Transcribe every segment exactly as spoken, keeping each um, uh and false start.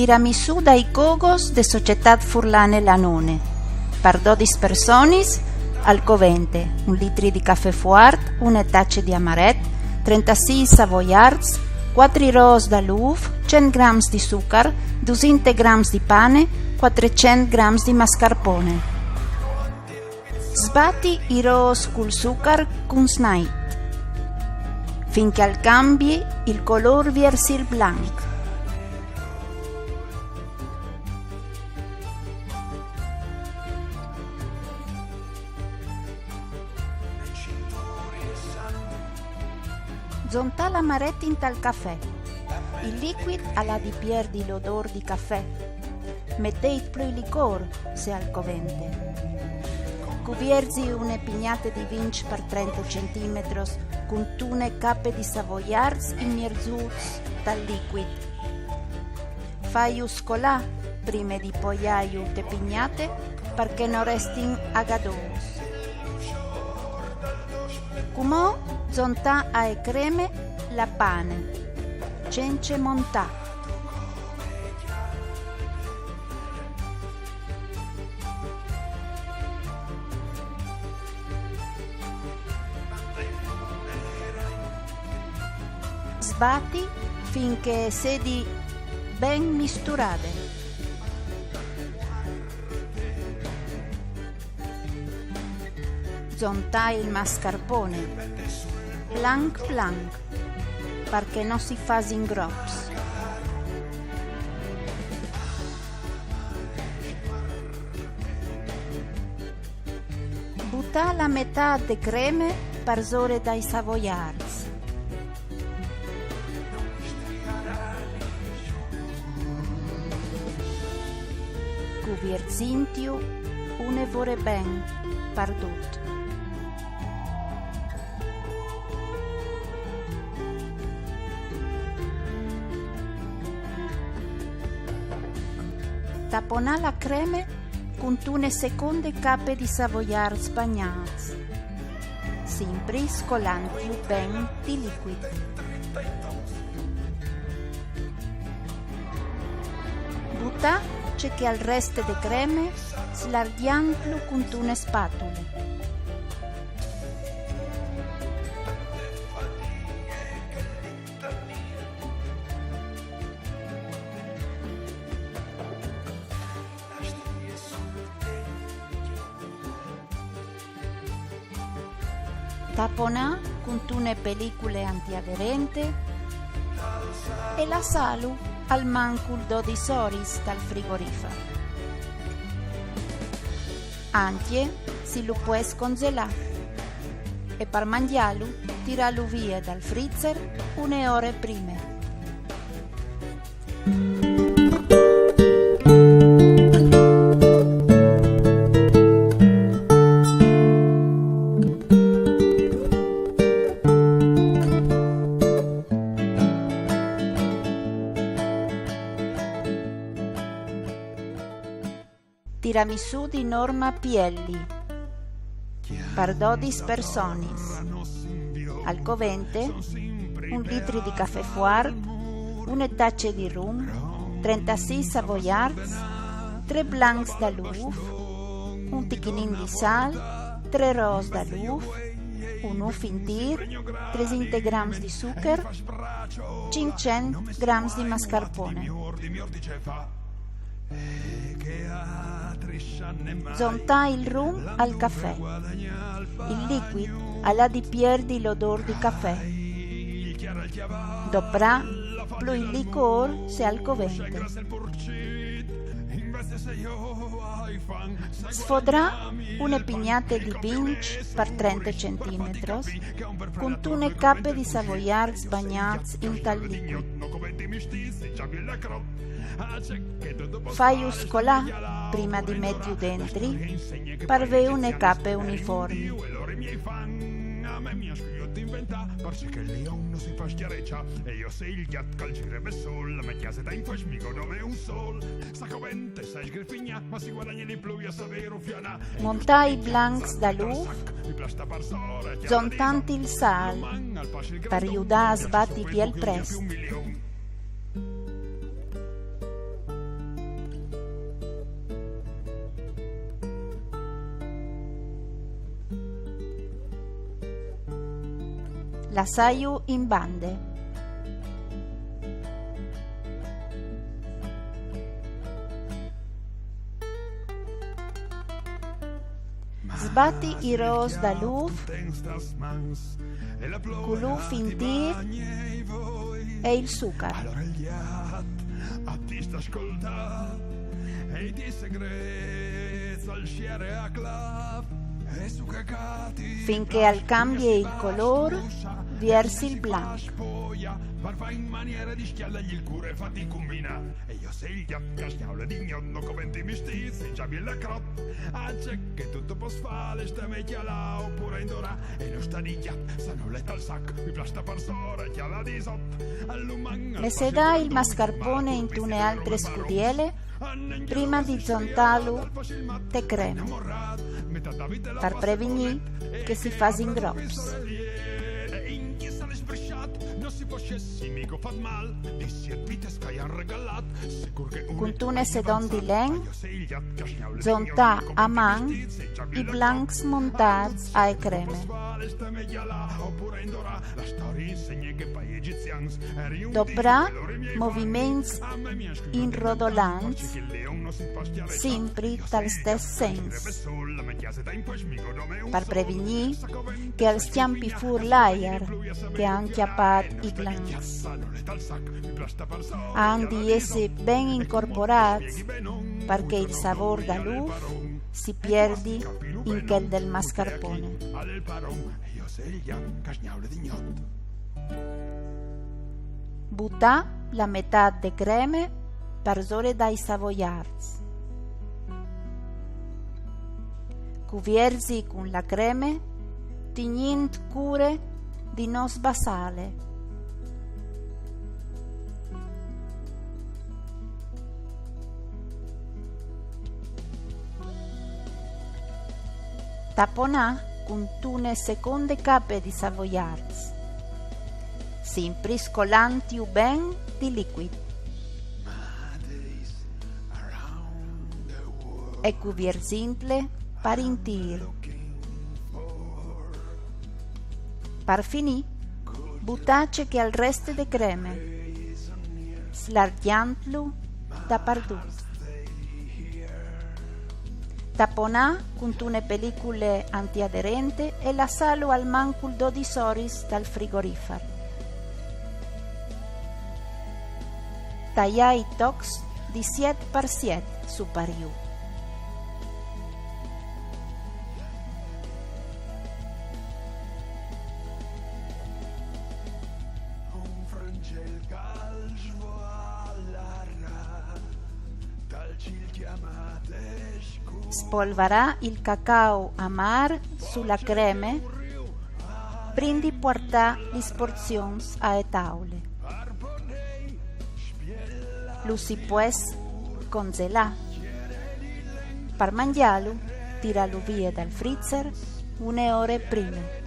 Tiramisù dai cogos de Societât Furlane Lanone. Par dodis personis, al covente un litri di cafè fuart, une tace di amaret, trentasîs savoiards, cuatri rôs dal ûf, cent grams di sucar, dusinte grams di pane, cuatricent grams di mascarpone. Sbati i rôs cul sucar cun snait, fin che al cambi il colôr viers il blanc. Zontâ l'amaret intal cafè. Il licuit al à di pierdi l'odôr di cafè. Metêt plui licôr, se al covente. Cuvierzi une pignate di vinç par trente centimetros cuntune cape di savoiards imierzûts tal licuit. Faius colâ prime di poiâju te pignate, par che no restin agadôrs. Cumò zontâ ae creme la pane, cence montâ. Sbati fin che e sedi ben misturade. Zontâ il mascarpone, planc planc, par che no si fasin grops. Butâ la metât de creme parsore dai savoiards. Cuvierzintju une vore ben pardut. Taponâ la creme cuntune seconde cape di savoiards bagnâts, simpri scolantju ben di licuit. Butâ ce che al reste de creme, slargjantlu cuntune spatule. Taponâ cuntune pelicule antiaderente e lassâlu almancul dodis oris tal frigorifar. Ancje si lu pues conzelâ e par mangjâlu tirâlu vie dal frizer une ore prime. Tiramisù di Norma Pielli. Par dodis personis. Al covente un litri di cafè fuart, une tace di rum, trentasîs savoiards, trê blancs dal ûf, un tichinin di sâl, trê rôs dal ûf, un ûf intîr, tresinte grams di sucar, cinccent grams di mascarpone. Zontâ il rum al cafè. Il licuit al à di pierdi l'odôr di cafè. Doprâ plui licôr se al covente. Sfodrâ une pignate di vinç par trente centimetros cuntune cape di savoiards bagnâts intal licuit. Faius colâ prime di metiju dentri, par vê une cape uniformi. Montâ i blancs dal ûf, zontant il sâl, par judâ a sbati biel prest. Lassaju in bande. Sbati i rôs dal ûf cul ûf intîr e il sucar. Fin che al cambie il colôr viers il blanc. Messedà il mascarpone intune altre scudiele prima di zontâlu te creme, par prevignî che si fasin grops. Cuntune sedon di len, zontâ a man i blancs montâts ae creme. Doprâ moviments inrodolants, simpri tal stes sens, par prevignî che al scjampi fûr l'aiar che a àn cjapât i blancs. A àn di jessi ben incorporâts, par che il savôr dal ûf si pierdi in chel dal mascarpone. Butâ la metât de creme parsore dai savoiarts. Cuvierzi cun la creme, tignint cure di no sbassâle. Taponâ cuntune seconde cape di savoiarts, simpri scolantju ben di licuit. E cuvierzintlu par intîr. Par finî, butâ ce che al reste de creme, slargjantlu dapardut. Taponâ cuntune pelicule antiaderente e lassâlu almancul dodis oris tal frigorifar. Taiâ i tocs di siet par siet su par jù. Spolvarâ il cacau amâr su la creme prin di puartâ lis porzions ae taule. Lu si pues conzelâ. Par mangjâlu, tirâlu vie dal frizer une ore prime.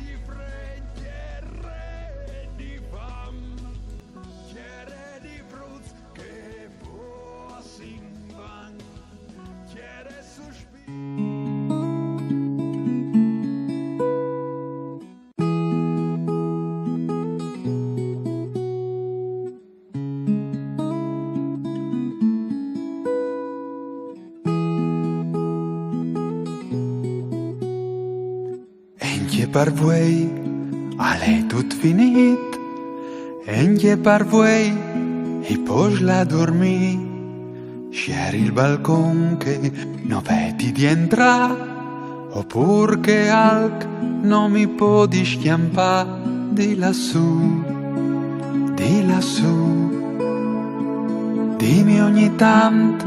Encje par vuei al è dut finît, encje par vuei i pues lâ a durmî. Sierri il balcon che no vedi di jentrâ, opûr che alc no mi podi scjampâ di lassù, di lassù. Dimi ogni tant,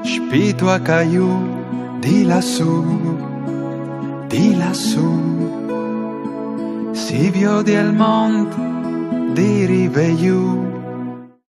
spitu a ca jù, di lassù, di lassù. Si viodi il mont di rive jù,